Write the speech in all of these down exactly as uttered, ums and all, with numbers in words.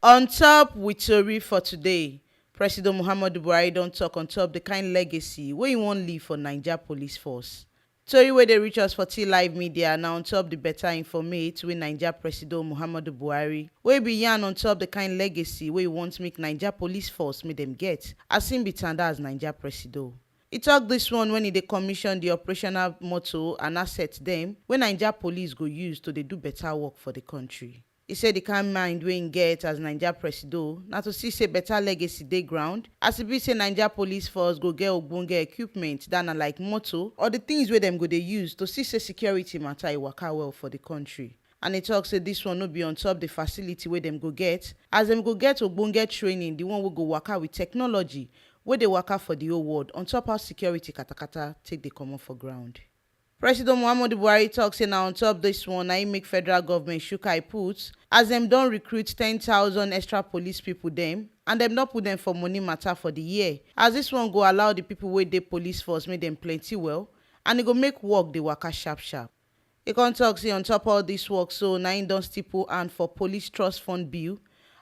On top with tori for today, President Muhammadu Buhari don talk on top the kind legacy wey he wan leave for Naija Police Force. Tori wey dey reach us for T Live Media na on top the better informate wey Naija President Muhammadu Buhari wey be yarn on top the kind legacy wey he want make Naija Police Force make dem get as him be tanda as Naija President. He talk this one when he dey commission the operational motto and asset dem wey Naija Police go use to dey do better work for the country. He say the kind mind wey he get as Naija Presido na to see say better legacy dey ground, as e be say Naija Police Force go get ogbonge equipment that na like motor or the things wey dem go dey use to see say security matter e waka well for the country. And he talk say this one no be on top the facility wey dem go get, as dem go get ogbonge training, the one wey go waka with technology wey dey waka for the whole world on top how security katakata take dey comot for ground. President Muhammadu Buhari talk say na on top this one na im make federal government shook eye put as dem don recruit ten thousand extra police people dem and dem don put dem for money matter for the year, as this one go allow the people wey dey police force make dem plenty well and e go make work dey waka sharp sharp. E come talk say on top all this work so na im don still put hand for police trust fund bill,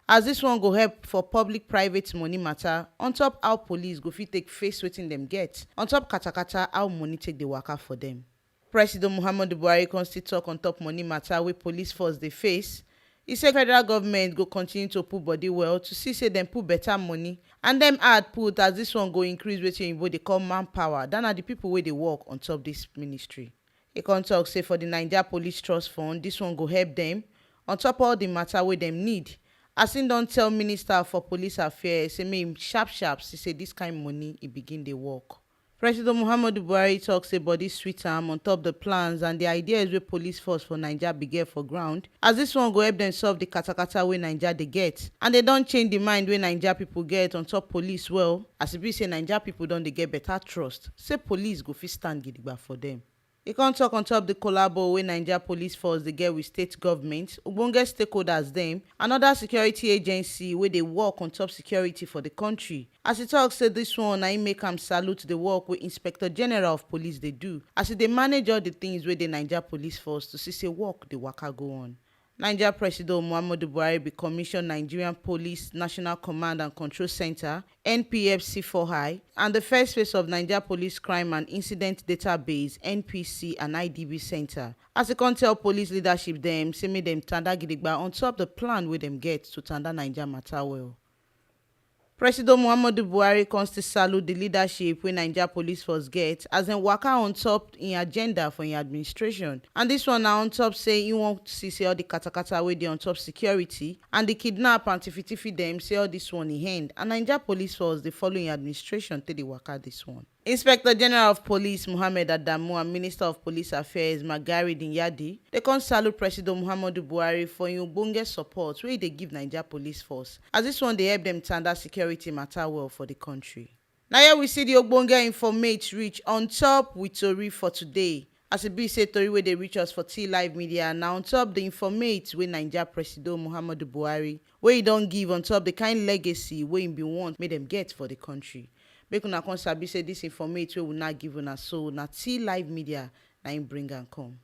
as this one go help for public private money matter on top how police go fit take face wetin dem get on top katakata how money take dey waka for dem. President Muhammadu Buhari come still talk on top money matter wey police force dey face. He say federal government go continue to put body well to see say dem put better money and dem add put as this one go increase wetin oyibo dey call manpower, that na the people wey dey work on top this ministry. He come talk say for the Naija Police Trust Fund, this one go help dem on top all the matter wey dem need. As him don tell Minister for Police Affairs say make him sharp sharp see say this kind money e begin dey work. President Muhammadu Buhari talk say body sweet am on top the plans and the ideas wey police force for Naija be get for ground, as this one go help dem solve the katakata wey Naija dey get, and dem don change the mind wey Naija people get on top police well, as e be say Naija people don dey get better trust say police go fit stand gidigba for dem. E come talk on top the collabo wey Naija police force dey get with state government, ogbonge stakeholders dem, and other security agency wey dey work on top security for the country. As e talk say this one na im make am salute the work wey Inspector General of Police dey do, as e dey manage all the things wey dey Naija police force to see say work dey waka go on. Naija Presido Muhammadu Buhari bin commission Nigerian Police National Command and Control Centre, N P F C four I, and the first phase of Naija Police Crime and Incident Database, N P C and I D B Centre. As e come tell police leadership dem say make dem tanda gidigba on top the plan wey dem get to tanda Naija matter well. President Muhammadu Buhari come still salute the leadership wey Naija Police Force get as dem waka on top im agenda for im administration. And this one na on top say he wan see say all the katakata wey dey on top security and the kidnap and tiffy-tiffy dem say all this one e end. And Naija Police Force dey follow im administration take dey waka this one. Inspector General of Police Mohammed Adamu and Minister of Police Affairs Magari Dinyadi dey come salute President Muhammadu Buhari for im ogbonge support wey e dey give Naija Police Force, as this one dey help dem tanda security matter well for the country. Na here we see the ogbonge informate reach on top with tori for today. As e be say tori wey dey reach us for T Live Media na on top the informate wey Naija Presido Muhammadu Buhari wey e don give on top the kind legacy wey im bin want make dem get for the country. Make una come sabi say this informate wey we now give una so na T Live Media na im bring am come.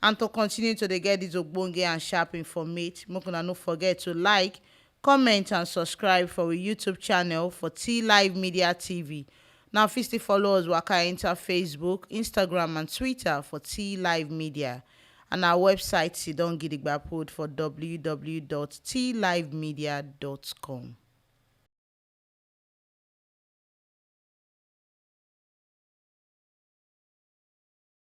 And to continue to dey get this ogbonge and sharp informate, make una no forget to like, comment and subscribe for we YouTube channel for T Live Media T V. Now fit still follow us waka enter Facebook, Instagram and Twitter for T Live Media. And our website sidon gidigba put for w w w dot t live media dot com.